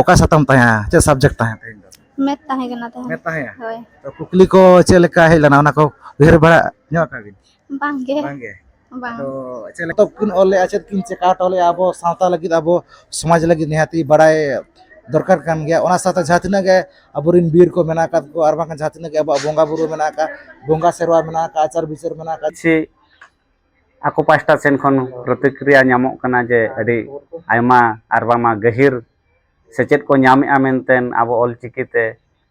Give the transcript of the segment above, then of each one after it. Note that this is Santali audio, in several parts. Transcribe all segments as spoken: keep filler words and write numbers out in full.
ᱚᱠᱟ ᱥᱟᱛᱟᱢ ᱛᱟᱦᱮᱸ, ᱪᱮᱫ subject ᱛᱟᱦᱮᱸ ᱛᱮᱦᱮᱧ ᱫᱚ? Math ᱛᱟᱦᱮᱸ ᱠᱟᱱᱟ ᱛᱮᱦᱮᱧ᱾ Math ᱛᱟᱦᱮᱸ? ᱦᱳᱭ᱾ ᱛᱚ, ᱠᱩᱠᱞᱤ ᱠᱚ ᱪᱮᱫ ᱞᱮᱠᱟ ᱦᱮᱡ ᱞᱮᱱᱟ, ᱚᱱᱟ ᱠᱚ ᱩᱭᱦᱟᱹᱨ ᱵᱟᱲᱟ ᱧᱚᱜ ᱟᱠᱟᱫ ᱵᱤᱱ? ᱵᱟᱝ ᱜᱮ᱾ ᱵᱟᱝ ᱜᱮ? ᱵᱟᱝ᱾ ᱛᱚ, ᱪᱮᱫ ᱞᱮᱠᱟ ᱠᱤᱱ ᱚᱞ ᱞᱮᱜᱼᱟ, ᱪᱮᱫ ᱠᱤᱱ ᱪᱮᱠᱟ ᱦᱚᱴᱚ ᱞᱮᱜᱼᱟ ᱟᱵᱚ ᱥᱟᱶᱛᱟ ᱞᱟᱹᱜᱤᱫ, ᱟᱵᱚ ᱥᱚᱢᱟᱡᱽ ᱞᱟᱹᱜᱤᱫ ᱱᱤᱦᱟᱹᱛᱤ ᱵᱟᱲᱟᱭ ᱫᱚᱨᱠᱟᱨ ᱠᱟᱱ ᱜᱮᱭᱟ᱾ ᱚᱱᱟ ᱥᱟᱶᱛᱮ ᱡᱟᱦᱟᱸ ᱛᱤᱱᱟᱹᱜ ᱜᱮ ᱟᱵᱚᱨᱮᱱ ᱵᱤᱨ ᱠᱚ ᱢᱮᱱᱟᱜ ᱟᱠᱟᱫ ᱠᱚ, ᱟᱨ ᱵᱟᱝᱠᱷᱟᱱ ᱡᱟᱦᱟᱸ ᱛᱤᱱᱟᱹᱜ ᱜᱮ ᱟᱵᱚᱣᱟᱜ ᱵᱚᱸᱜᱟ ᱵᱩᱨᱩ ᱢᱮᱱᱟᱜ ᱟᱠᱟᱫ, ᱵᱚᱸᱜᱟ ᱥᱮᱨᱣᱟ ᱢᱮᱱᱟᱜ ᱟᱠᱟᱫ, ᱟᱪᱟᱨ ᱵᱤᱪᱟᱹᱨ ᱢᱮᱱᱟᱜ ᱟᱠᱟᱫ, ᱥᱮ ᱟᱠᱚ ᱯᱟᱦᱴᱟ ᱥᱮᱱ ᱠᱷᱚᱱ ᱯᱨᱚᱛᱤᱠᱨᱤᱭᱟ ᱧᱟᱢᱚᱜ ᱠᱟᱱᱟ ᱡᱮ ᱟᱹᱰᱤ ᱟᱭᱢᱟ ᱟᱨ ᱵᱟᱝᱢᱟ ᱜᱟᱹᱦᱤᱨ ᱥᱮᱪᱮᱫ ᱠᱚ ᱧᱟᱢᱮᱜᱼᱟ ᱢᱮᱱᱛᱮ ᱟᱵᱚ ᱚᱞᱪᱤᱠᱤ ᱛᱮ,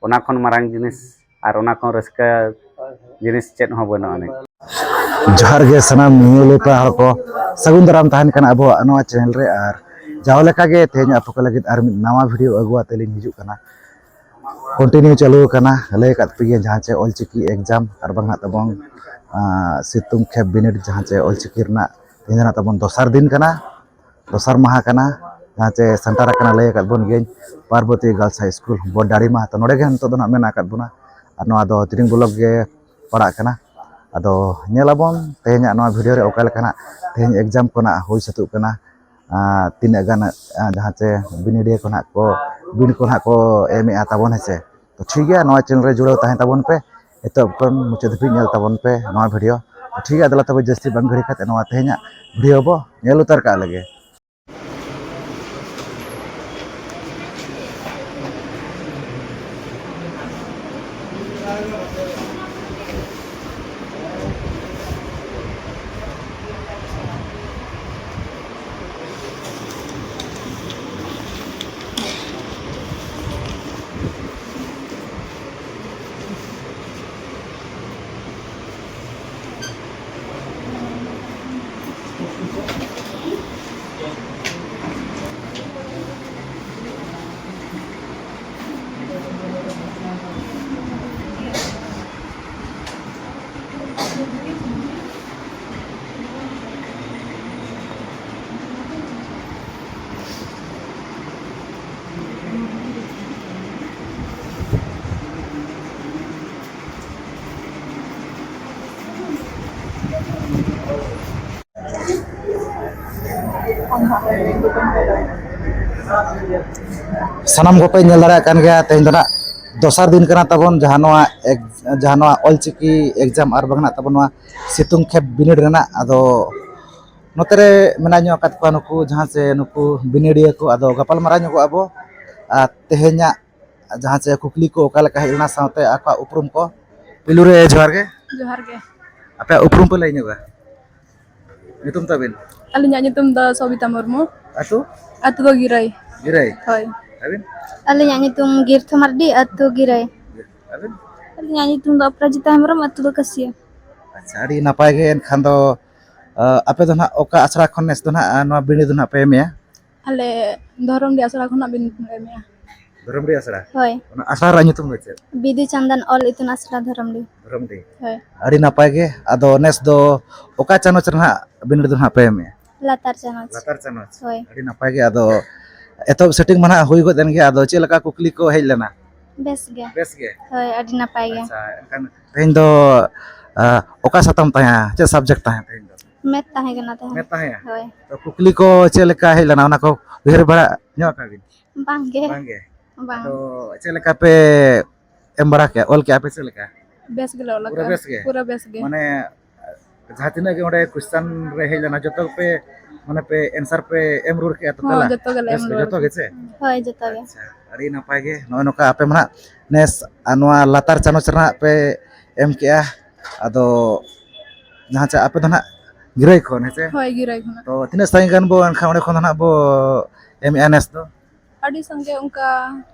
ᱚᱱᱟ ᱠᱷᱚᱱ ᱢᱟᱨᱟᱝ ᱡᱤᱱᱤᱥ ᱟᱨ ᱚᱱᱟ ᱠᱷᱚᱱ ᱨᱟᱹᱥᱠᱟᱹ ᱡᱤᱱᱤᱥ ᱪᱮᱫ ᱦᱚᱸ ᱵᱟᱹᱱᱩᱜ ᱟᱹᱱᱤᱡ᱾ ᱡᱚᱦᱟᱨ ᱜᱮ ᱥᱟᱱᱟᱢ ᱧᱮᱧᱮᱞᱤᱭᱟᱹ ᱦᱚᱲ ᱠᱚ, ᱥᱟᱹᱜᱩᱱ ᱫᱟᱨᱟᱢ ᱛᱟᱦᱮᱱ ᱠᱟᱱᱟ ᱟᱵᱚᱣᱟᱜ ᱱᱚᱣᱟ channel ᱨᱮ᱾ ᱟᱨ ᱡᱟᱣ ᱞᱮᱠᱟᱜᱮ ᱛᱮᱦᱮᱧ ᱟᱯᱮ ᱠᱚ ᱞᱟᱹᱜᱤᱫ ᱟᱨ ᱢᱤᱫ ᱱᱟᱣᱟ video ᱟᱹᱜᱩ ᱟᱛᱮ ᱞᱤᱧ ᱦᱤᱡᱩᱜ ᱠᱟᱱᱟ᱾ Continue ᱪᱟᱹᱞᱩ ᱟᱠᱟᱱᱟ, ᱞᱟᱹᱭ ᱟᱠᱟᱫ ᱯᱮ ᱜᱮᱭᱟ ᱡᱟᱦᱟᱸ ᱪᱮ ᱚᱞᱪᱤᱠᱤ exam ᱟᱨ ᱵᱟᱝ ᱦᱟᱸᱜ ᱛᱟᱵᱚᱱ, ᱟᱸ, ᱥᱤᱛᱩᱝ ᱠᱷᱮᱯ ᱵᱤᱱᱤᱰ ᱡᱟᱦᱟᱸ ᱪᱮ ᱚᱞᱪᱤᱠᱤ ᱨᱮᱱᱟᱜ ᱛᱮᱦᱮᱧ ᱫᱚ ᱱᱟᱜ ᱛᱟᱵᱚᱱ ᱫᱚᱥᱟᱨ ᱫᱤᱱ ᱠᱟᱱᱟ, ᱫᱚᱥᱟᱨ ᱢᱟᱦᱟ ᱠᱟᱱᱟ, ᱡᱟᱦᱟᱸ ᱪᱮ ᱥᱮᱴᱮᱨ ᱟᱠᱟᱱᱟ, ᱞᱟᱹᱭ ᱟᱠᱟᱫ ᱵᱚᱱ ᱜᱮᱭᱟᱹᱧ, ᱯᱟᱨᱵᱚᱛᱤ Girls High School ᱵᱚᱰᱟᱲᱤᱢᱟ᱾ ᱛᱚ ᱱᱚᱰᱮ ᱜᱮ ᱱᱤᱛᱚᱜ ᱫᱚ ᱱᱟᱜ ᱢᱮᱱᱟᱜ ᱟᱠᱟᱫ ᱵᱚᱱᱟ ᱟᱨ ᱱᱚᱣᱟ ᱫᱚ ᱛᱤᱨᱤᱝ block ᱜᱮ ᱯᱟᱲᱟᱜ ᱠᱟᱱᱟ᱾ ᱟᱫᱚ ᱧᱮᱞ ᱟᱵᱚᱱ ᱛᱮᱦᱮᱧᱟᱜ ᱱᱚᱣᱟ video ᱨᱮ ᱚᱠᱟ ᱞᱮᱠᱟᱱᱟᱜ ᱛᱮᱦᱮᱧ exam ᱠᱚ ᱱᱟᱜ ᱦᱩᱭ ᱥᱟᱹᱛᱚᱜ ᱠᱟᱱᱟ, ᱟᱨ ᱛᱤᱱᱟᱹᱜ ᱜᱟᱱ, ᱟᱨ ᱡᱟᱦᱟᱸ ᱪᱮ ᱵᱤᱱᱤᱰᱤᱭᱟᱹ ᱠᱚ ᱱᱟᱜ ᱠᱚ, ᱵᱤᱱ ᱠᱚ ᱱᱟᱜ ᱠᱚ ᱮᱢᱮᱜᱼᱟ ᱛᱟᱵᱚᱱ, ᱦᱮᱸ ᱥᱮ᱾ ᱛᱚ ᱴᱷᱤᱠ ᱜᱮᱭᱟ, ᱱᱚᱣᱟ channel ᱨᱮ ᱡᱩᱲᱟᱹᱣ ᱛᱟᱦᱮᱸ ᱛᱟᱵᱚᱱ ᱯᱮ, ᱮᱛᱚᱦᱚᱵ ᱠᱷᱚᱱ ᱢᱩᱪᱟᱹᱫ ᱫᱷᱟᱹᱵᱤᱡ ᱧᱮᱞ ᱛᱟᱵᱚᱱ ᱯᱮ ᱱᱚᱣᱟ video᱾ ᱴᱷᱤᱠ ᱜᱮᱭᱟ, ᱟᱫᱚ ᱛᱚᱵᱮ ᱡᱟᱹᱥᱛᱤ ᱵᱟᱝ ᱜᱷᱟᱹᱲᱤ ᱠᱟᱛᱮ ᱱᱚᱣᱟ ᱛᱮᱦᱮᱧᱟᱜ video ᱵᱚ ᱧᱮᱞ ᱩᱛᱟᱹᱨ ᱠᱟᱜ ᱞᱮᱜᱮ᱾ ᱥᱟᱱᱟᱢ ᱠᱚᱯᱮ ᱧᱮᱞ ᱫᱟᱲᱮᱭᱟᱜ ᱠᱟᱱ ᱜᱮᱭᱟ, ᱛᱮᱦᱮᱧ ᱫᱚ ᱱᱟᱜ ᱫᱚᱥᱟᱨ ᱫᱤᱱ ᱠᱟᱱᱟ ᱛᱟᱵᱚᱱ ᱡᱟᱦᱟᱸ ᱱᱚᱣᱟ ᱮᱠ-, ᱡᱟᱦᱟᱸ ᱱᱚᱣᱟ ᱚᱞᱪᱤᱠᱤ exam ᱟᱨ ᱵᱟᱝ ᱱᱟᱜ ᱛᱟᱵᱚᱱ ᱱᱚᱣᱟ ᱥᱤᱛᱩᱝ ᱠᱷᱮᱯ ᱵᱤᱱᱤᱰ ᱨᱮᱱᱟᱜ᱾ ᱟᱫᱚ ᱱᱚᱛᱮ ᱨᱮ ᱢᱮᱱᱟᱜ ᱧᱚᱜ ᱟᱠᱟᱫ ᱠᱚᱣᱟ ᱱᱩᱠᱩ ᱡᱟᱦᱟᱸ ᱪᱮ ᱱᱩᱠᱩ ᱵᱤᱱᱤᱰᱤᱭᱟᱹ ᱠᱚ᱾ ᱟᱫᱚ ᱜᱟᱯᱟᱞ ᱢᱟᱨᱟᱣ ᱧᱚᱜᱚᱜ ᱟᱵᱚ ᱟᱨ ᱛᱮᱦᱮᱧᱟᱜ ᱡᱟᱦᱟᱸ ᱪᱮ ᱠᱩᱠᱞᱤ ᱠᱚ ᱚᱠᱟ ᱞᱮᱠᱟ ᱦᱮᱡ ᱞᱮᱱᱟ, ᱥᱟᱶᱛᱮ ᱟᱠᱚᱣᱟᱜ ᱩᱯᱨᱩᱢ ᱠᱚ᱾ ᱯᱩᱭᱞᱩ ᱨᱮ ᱡᱚᱦᱟᱨ ᱜᱮ᱾ ᱡᱚᱦᱟᱨ ᱜᱮ᱾ ᱟᱯᱮᱭᱟᱜ ᱩᱯᱨᱩᱢ ᱯᱮ ᱞᱟᱹᱭ ᱧᱚᱜᱟ? ᱧᱩᱛᱩᱢ ᱛᱟᱵᱤᱱ? ᱟᱹᱞᱤᱧᱟᱜ ᱧᱩᱛᱩᱢ ᱫᱚ ᱥᱚᱵᱤᱛᱟ ᱢᱩᱨᱢᱩ᱾ ᱟᱹᱛᱩ? ᱟᱹᱛᱩ ᱫᱚ ᱜᱤᱨᱟᱹᱭ᱾ ᱜᱤᱨᱟᱹᱭ? ᱦᱳᱭ᱾ ᱟᱹᱵᱤᱱ? ᱟᱹᱞᱤᱧᱟᱜ ᱧᱩᱛᱩᱢ ᱜᱤᱨᱛᱷᱚ ᱢᱟᱨᱰᱤ, ᱟᱹᱛᱩ ᱜᱤᱨᱟᱹᱭ᱾ ᱟᱹᱵᱤᱱ? ᱟᱹᱞᱤᱧᱟᱜ ᱧᱩᱛᱩᱢ ᱫᱚ ᱚᱯᱨᱟᱡᱤᱛᱟ ᱦᱮᱢᱵᱨᱚᱢ, ᱟᱹᱛᱩ ᱫᱚ ᱠᱟᱹᱥᱤᱭᱟᱹ᱾ ᱟᱪᱪᱷᱟ, ᱟᱹᱰᱤ ᱱᱟᱯᱟᱭ ᱜᱮ᱾ ᱮᱱᱠᱷᱟᱱ ᱫᱚ, ᱟᱹ, ᱟᱯᱮ ᱫᱚ ᱱᱟᱦᱟᱜ ᱚᱠᱟ ᱟᱥᱲᱟ ᱠᱷᱚᱱ ᱱᱮᱥ ᱫᱚ ᱱᱟᱦᱟᱜ, ᱟᱹ, ᱱᱚᱣᱟ ᱵᱤᱱᱤᱰ ᱫᱚ ᱱᱟᱦᱟᱜ ᱯᱮ ᱮᱢᱮᱜᱼᱟ? ᱟᱞᱮ ᱫᱷᱚᱨᱚᱢᱰᱤ ᱟᱥᱲᱟ ᱠᱷᱚᱱᱟᱜ ᱵᱤᱱᱤᱰ ᱞᱮ ᱮᱢᱮᱜᱼᱟ᱾ ᱫᱷᱚᱨᱚᱢᱰᱤ ᱟᱥᱲᱟ? ᱦᱳᱭ᱾ ᱚᱱᱟ ᱟᱥᱲᱟ ᱨᱮᱭᱟᱜ ᱧᱩᱛᱩᱢ ᱫᱚ ᱪᱮᱫ? ᱵᱤᱫᱩ ᱪᱟᱸᱫᱟᱱ ᱚᱞ ᱤᱛᱩᱱ ᱟᱥᱲᱟ ᱫᱷᱚᱨᱚᱢᱰᱤ᱾ ᱫᱷᱚᱨᱚᱢᱰᱤ᱾ ᱦᱳᱭ᱾ ᱟᱹᱰᱤ ᱱᱟᱯᱟᱭ ᱜᱮ᱾ ᱟᱫᱚ ᱱᱮᱥ ᱫᱚ ᱚᱠᱟ ᱪᱟᱱᱟᱪ ᱨᱮ ᱱᱟᱦᱟᱜ ᱵᱤᱱᱤᱰ ᱫᱚ ᱱᱟᱦᱟᱜ ᱯᱮ ᱮᱢᱮᱜᱼᱟ? ᱞᱟᱛᱟᱨ ᱪᱟᱱᱟᱪ᱾ ᱞᱟᱛᱟᱨ ᱪᱟᱱᱟᱪ? ᱦᱳᱭ᱾ ᱟᱹᱰᱤ ᱱᱟᱯᱟᱭ ᱜᱮ᱾ ᱟᱫᱚ ᱮᱛᱚᱦᱚᱵ ᱥᱮᱴᱤᱝ ᱢᱟ ᱱᱟᱦᱟᱜ ᱦᱩᱭ ᱜᱚᱫ ᱮᱱ ᱜᱮᱭᱟ, ᱟᱫᱚ ᱪᱮᱫ ᱞᱮᱠᱟ ᱠᱩᱠᱞᱤ ᱠᱚ ᱦᱮᱡ ᱞᱮᱱᱟ? ᱵᱮᱥ ᱜᱮ᱾ ᱵᱮᱥ ᱜᱮ? ᱦᱳᱭ, ᱟᱹᱰᱤ ᱱᱟᱯᱟᱭ ᱜᱮ᱾ ᱟᱪᱪᱷᱟ, ᱮᱱᱠᱷᱟᱱ ᱛᱮᱦᱮᱧ ᱫᱚ, ᱟᱸ, ᱚᱠᱟ ᱥᱟᱛᱟᱢ ᱛᱟᱦᱮᱸ, ᱪᱮᱫ subject ᱛᱟᱦᱮᱸ ᱛᱮᱦᱮᱧ ᱫᱚ? ᱢᱮᱛᱷ ᱛᱟᱦᱮᱸ ᱠᱟᱱᱟ ᱛᱟᱦᱮᱸ᱾ ᱢᱮᱛᱷ ᱛᱟᱦᱮᱸ? ᱦᱳᱭ᱾ ᱛᱚ, ᱠᱩᱠᱞᱤ ᱠᱚ ᱪᱮᱫ ᱞᱮᱠᱟ ᱦᱮᱡ ᱞᱮᱱᱟ, ᱚᱱᱟ ᱠᱚ ᱩᱭᱦᱟᱹᱨ ᱵᱟᱲᱟ ᱧᱚᱜ ᱟᱠᱟᱫ ᱵᱤᱱ? ᱵᱟᱝ ᱜᱮ᱾ ᱵᱟᱝ ᱜᱮ? ᱵᱟᱝ᱾ ᱟᱫᱚ ᱪᱮᱫ ᱞᱮᱠᱟ ᱯᱮ ᱮᱢ ᱵᱟᱲᱟ ᱠᱮᱜᱼᱟ? ᱚᱞ ᱠᱮᱜᱼᱟ ᱯᱮ ᱪᱮᱫ ᱞᱮᱠᱟ? ᱵᱮᱥ ᱜᱮᱞᱮ ᱚᱞ ᱯᱩᱨᱟᱹ ᱟᱠᱟᱫᱼᱟ᱾ ᱵᱮᱥ ᱜᱮ? ᱯᱩᱨᱟᱹ ᱵᱮᱥ ᱜᱮ᱾ ᱢᱟᱱᱮ, ᱡᱟᱦᱟᱸ ᱛᱤᱱᱟᱹᱜ ᱜᱮ ᱚᱸᱰᱮ question ᱨᱮ ᱦᱮᱡ ᱞᱮᱱᱟ, ᱡᱚᱛᱚ ᱯᱮ, ᱢᱟᱱᱮ, ᱯᱮ answer ᱯᱮ ᱮᱢ ᱨᱩᱣᱟᱹᱲ ᱠᱮᱜᱼᱟ ᱛᱚ, ᱦᱚᱸ, ᱛᱟᱦᱞᱮ? ᱡᱚᱛᱚ ᱜᱮᱞᱮ ᱵᱮᱥ ᱮᱢ ᱜᱮ, ᱨᱩᱣᱟᱹᱲ ᱡᱚᱛᱚ ᱠᱮᱜᱼᱟ᱾ ᱜᱮ ᱪᱮ? ᱦᱳᱭ, ᱡᱚᱛᱚ ᱜᱮ᱾ ᱟᱪᱪᱷᱟ, ᱟᱹᱰᱤ ᱱᱟᱯᱟᱭ ᱜᱮ᱾ ᱱᱚᱜᱼᱚᱭ ᱱᱚᱝᱠᱟ ᱟᱯᱮ ᱢᱟ ᱱᱟᱦᱟᱜ ᱱᱮᱥ ᱟᱨ ᱱᱚᱣᱟ ᱞᱟᱛᱟᱨ ᱪᱟᱱᱟᱪ ᱨᱮᱱᱟᱜ ᱯᱮ ᱮᱢ ᱠᱮᱜᱼᱟ᱾ ᱟᱫᱚ ᱡᱟᱦᱟᱸ ᱪᱮ ᱟᱯᱮ ᱫᱚ ᱱᱟᱦᱟᱜ ᱜᱤᱨᱟᱹᱭ ᱠᱷᱚᱱ, ᱦᱮᱸ ᱪᱮ? ᱦᱳᱭ, ᱜᱤᱨᱟᱹᱭ ᱠᱷᱚᱱᱟᱜ᱾ ᱛᱚ, ᱛᱤᱱᱟᱹᱜ ᱥᱟᱺᱜᱤᱧ ᱜᱟᱱ ᱵᱚ ᱮᱱᱠᱷᱟᱱ ᱚᱸᱰᱮ ᱠᱷᱚᱱ ᱫᱚ ᱱᱟᱦᱟᱜ ᱵᱚ ᱮᱢᱮᱜᱼᱟ ᱱᱮᱥ ᱫᱚ? ᱟᱹᱰᱤ ᱥᱟᱸᱜᱮ, ᱚᱱᱠᱟ